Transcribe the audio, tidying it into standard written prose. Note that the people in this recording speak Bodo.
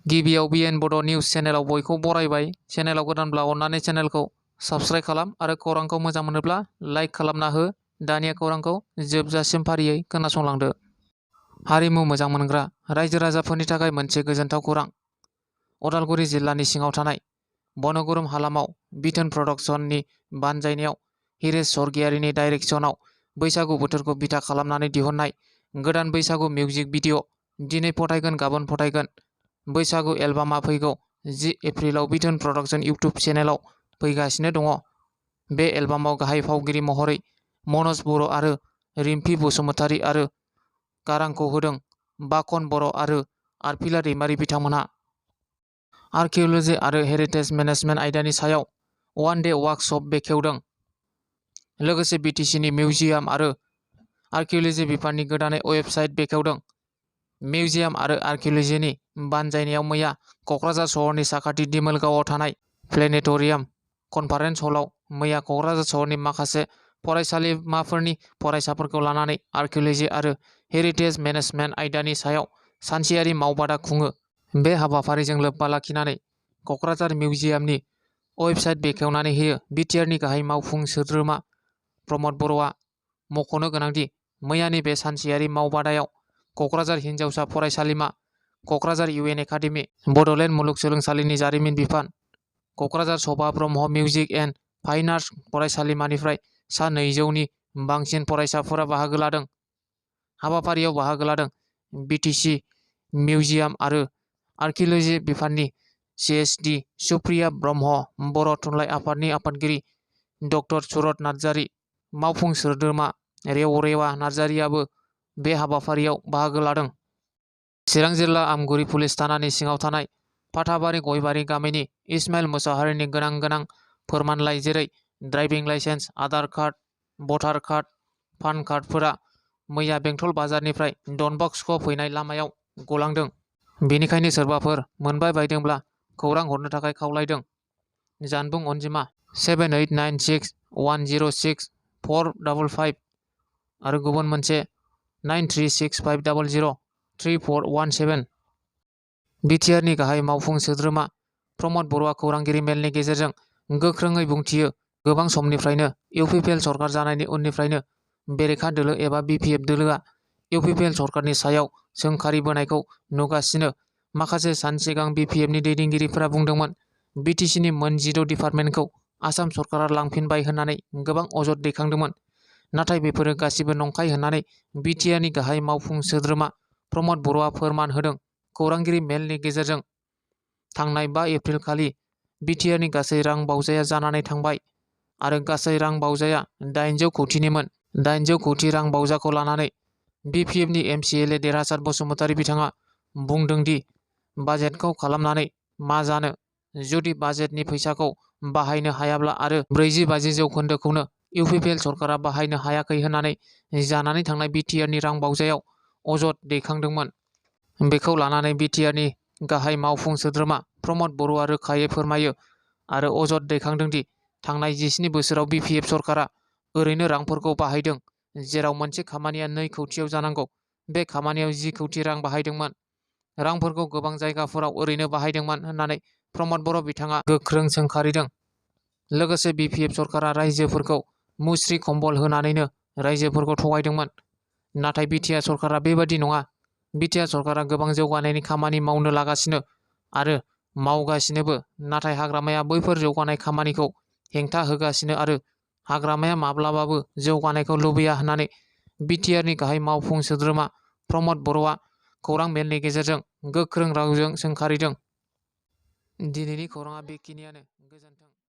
गिबियाव बिएन बड' निउस चेनेलाव बयखौ बरायबाय। चेनेलाव गोदानब्ला अन्नानै चेनेलखौ साबस्क्राइब खालाम आरो खौरांखौ मोजां मोनोब्ला लाइक खालामना हो। दानिया खौरांखौ जोबजासिम फारियै खोनासंलांदो। हारिमु मोजां मोनग्रा रायजो राजाफोरनि थाखाय मोनसे गोजोनथाव खौरां। अदालगुरि जिल्लानि सिङाव थानाय बनगुरुम हालामाव बिथोन प्रडाक्शननि बानजायनायाव हिरेश सरगियारिनि डाइरेक्शनाव बैसागु बोथोरखौ बिथा खालामनानै दिहुननाय गोदान बैसागु मिउजिक भिडिअ' दिनै फथायगोन गाबोन फथायगोन। बैसागु एलबामा फैगौ 10 एप्रिलाव बिथोन प्रडाक्शन इउटुब चेनेलाव फैगासिनो दङ। बे एलबामाव गाहाय फावगिरि महरै मनज बर' आरो रिम्फी बसुमतारी आरो गारांखौ होदों बाखन बर' आरो आरफिला दैमारि बिथांमोनहा। आर्किअल'जि आरो हेरिटेज मेनेजमेन्ट आयदानि सायाव वान डे वार्कशप बेखेवदों। लोगोसे बिटिसिनि मिउजियाम आरो आर्किअल'जि बिफाननि गोदानै वेबसाइट बेखेवदों। मिउजियाम आरो आर्किअल'जिनि बानजायनायाव मैया क'क्राझार सहरनि साखाथि दिमोलगावआव थानाय प्लेनेटरियाम कनफारेन्स हलाव मैया क'क्राझार सहरनि माखासे फरायसालिमाफोरनि फरायसाफोरखौ लानानै आर्किअल'जि आरो हेरिटेज मेनेजमेन्ट आयदानि सायाव सानसेयारि मावबादा खुङो। बे हाबाफारिजों लोब्बा लाखिनानै क'क्राझार मिउजियामनि वेबसाइट बेखेवनानै होयो। बिटिआरनि गाहाय मावफुं सोद्रोमा प्रमद बर'आ मख'नो गोनांदि मैयानि बे सानसेयारि मावबादायाव क'क्राझार हिनजावसा फरायसालिमा, क'क्राझार इउएन एकाडेमि, बड'लेण्ड मुलुगसोलोंसालिनि जारिमिन बिफान, क'क्राझार सभा Brahma music and fine arts फरायसालिमानिफ्राय सा 200नि बांसिन फरायसाफोरा बाहागो लादों। हाबाफारियाव बाहागो लादों बिटिसि मिउजियाम आरो आर्किअल'जि बिफाननि सिएचडि सुप्रिया ब्रह्म, बर' थुनलाइ आफादनि आफादगिरि डक्टर सुरत नार्जारि, मावफुं सोद्रोमा रेवरेवा नार्जारियाबो बे हाबाफारियाव बाहागो लादों। चिरां जिल्ला आमगुरि पुलिस थानानि सिङाव थानाय फाथाबारि गयबारि गामिनि इस्माइल मुसाहारिनि गोनां फोरमानलाइ जेरै ड्राइभिं लाइसेन्स, आधार कार्ड, भटार कार्ड, पान कार्डफोरा मैया बेंटल बाजारनिफ्राय डन बस्क' फैनाय लामायाव गलांदों। बेनिखायनो सोरबाफोर मोनबाय बायदोंब्ला खौरां हरनो थाखाय खावलायदों। जानबुं अनजिमा 7896106455 आरो गुबुन मोनसे 9365003417। बिटिआरनि गाहाय मावफुं सोद्रोमा प्रमद बर'आ खौरांगिरि मेलनि गेजेरजों गोख्रोङै बुंथियो। गोबां समनिफ्रायनो इउपिपिएल सरकार जानायनि उननिफ्रायनो बेरेखा दोलो एबा बिपिएफ दोलोआ इउपिपिएल सरकारनि सायाव सोंखारिबोनायखौ नुगासिनो। माखासे सान सिगां बिपिएफनि दैदेनगिरिफोरा बुंदोंमोन बिटिसिनि मोन 16 डिपार्टमेन्टखौ आसाम सरकारा लांफिनबाय होननानै गोबां अजद दैखांदोंमोन। नाथाय बेफोरो गासिबो नंखाय होननानै बिटिआरनि गाहाय मावफुं सोद्रोमा प्रमद बर'आ फोरमान होदों। खौरांगिरि मेलनि गेजेरजों थांनाय 5 एप्रिल खालि बिटिआरनि गासै रां बावजाया जानानै थांबाय आरो गासै रां बावजाया 800 कौटिनिमोन। 800 कौटि रां बावजाखौ लानानै बिपिएफनि एमसिएलए देरहासार बसुमतारी बिथाङा बुंदों दि बाजेटखौ खालामनानै मा जानो, जुदि बाजेटनि फैसाखौ बाहायनो हायाब्ला आरो 40-50 जौखोन्दोखौनो इउपिपिएल सरकारा बाहायनो हायाखै होननानै जानानै थांनाय बिटिआरनि रां बावजायाव अजद दैखांदोंमोन। बेखौ लानानै बिटिआरनि गाहाय मावफुं सोद्रोमा प्रमद बर'आ रोखायै फोरमायो आरो अजद दैखांदों दि थांनाय 17 बोसोराव बिपिएफ सरकारा ओरैनो रांफोरखौ बाहायदों, जेराव मोनसे खामानिया 2 कौटियाव जानांगौ बे खामानियाव 10 कौटि रां बाहायदोंमोन। रांफोरखौ गोबां जायगाफोराव ओरैनो बाहायदोंमोन होननानै प्रमद बर' बिथाङा गोख्रों सोंखारिदों। लोगोसे बिपिएफ सरकारा रायजोफोरखौ मुस्रि कम्बल होनानैनो रायजोफोरखौ थगायदोंमोन। नाथाय बिटिआर सरकारा बेबादि नङा। बिटिआर सरकारा गोबां जौगानायनि खामानि मावनो लागासिनो आरो मावगासिनोबो। नाथाय हाग्रामाया बैफोर जौगानाय खामानिखौ हेंथा होगासिनो आरो हाग्रामाया माब्लाबाबो जौगानायखौ लुबैया होननानै बिटिआरनि गाहाय मावफुं सोद्रोमा प्रमद बर'आ खौरां मेलनि गेजेरजों गोख्रों रावजों सोंखारिदों। दिनैनि खौराङा बेखिनियानो। गोजोन्थों।